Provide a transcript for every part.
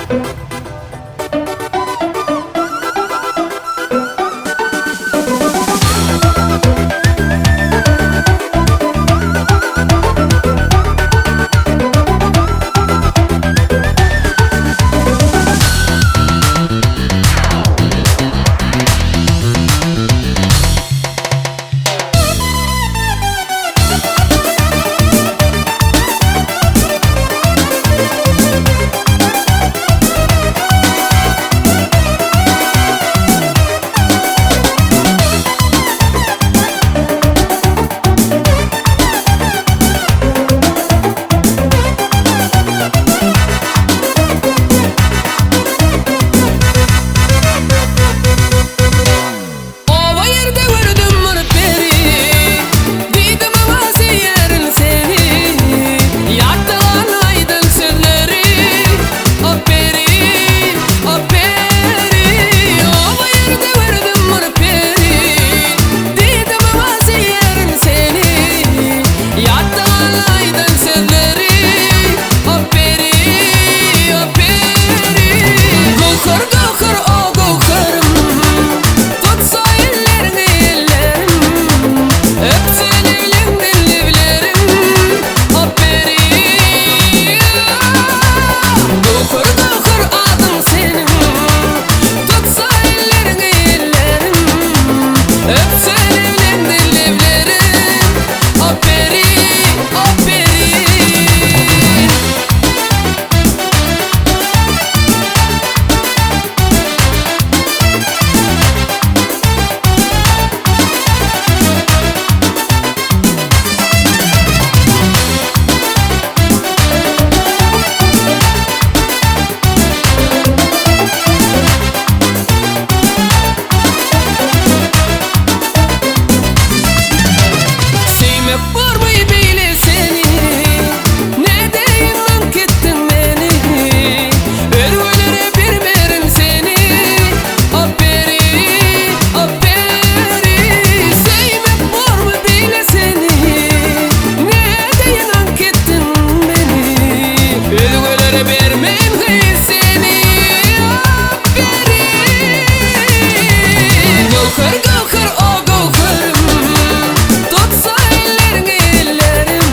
Oba ýerde gördüm bir peri, Diýdi maňa söýerin seni. Ýatda gal aýdan sözleri, O peri, o peri. Oba ýerde gördüm bir peri, Diýdi maňa söýerin seni. Ýatda gal aýdan sözleri, O peri, o peri. Göwher, göwher, o göwherim, Tutsa elleriňi ellerim, Öpsen eliňden leblerim, O peri. Göwher, göwher adyň seniň, Tutsa elleriňi ellerim, Öpsen eliňden leblerim, O peri, o peri. Söýmek bormy beýle seni, Nädeýin aňk etdiň meni, Örgülere bermerin seni, O peri, o peri. Söýmek bormy beýle seni, Nädeýin aňk etdiň meni, Özgelere bermen gyz seni, O peri. Göwher, göwher, o göwherim, Tutsa elleriňi ellerim,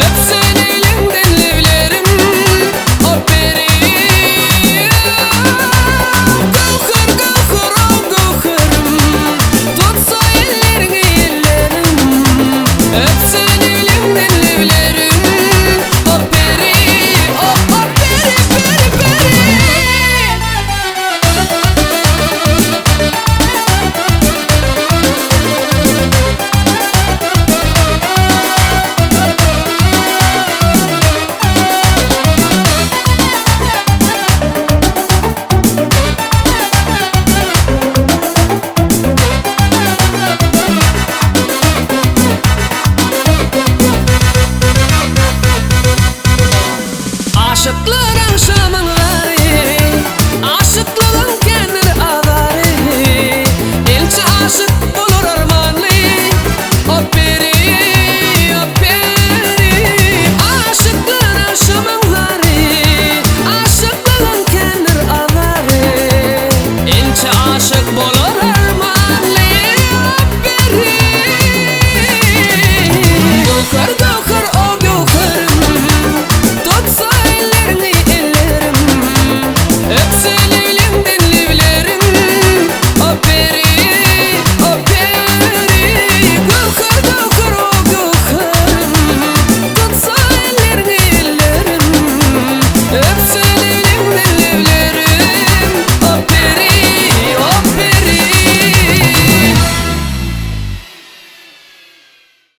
Öpsen eliňden leblerim, O peri. Göwher, göwher, o göwherim, Tutsa elleriňi ellerim, Öpsen eliňden leblerim, O peri, o, o peri, peri, peri. Aşyklar agşamyň gary, Aşyklygyň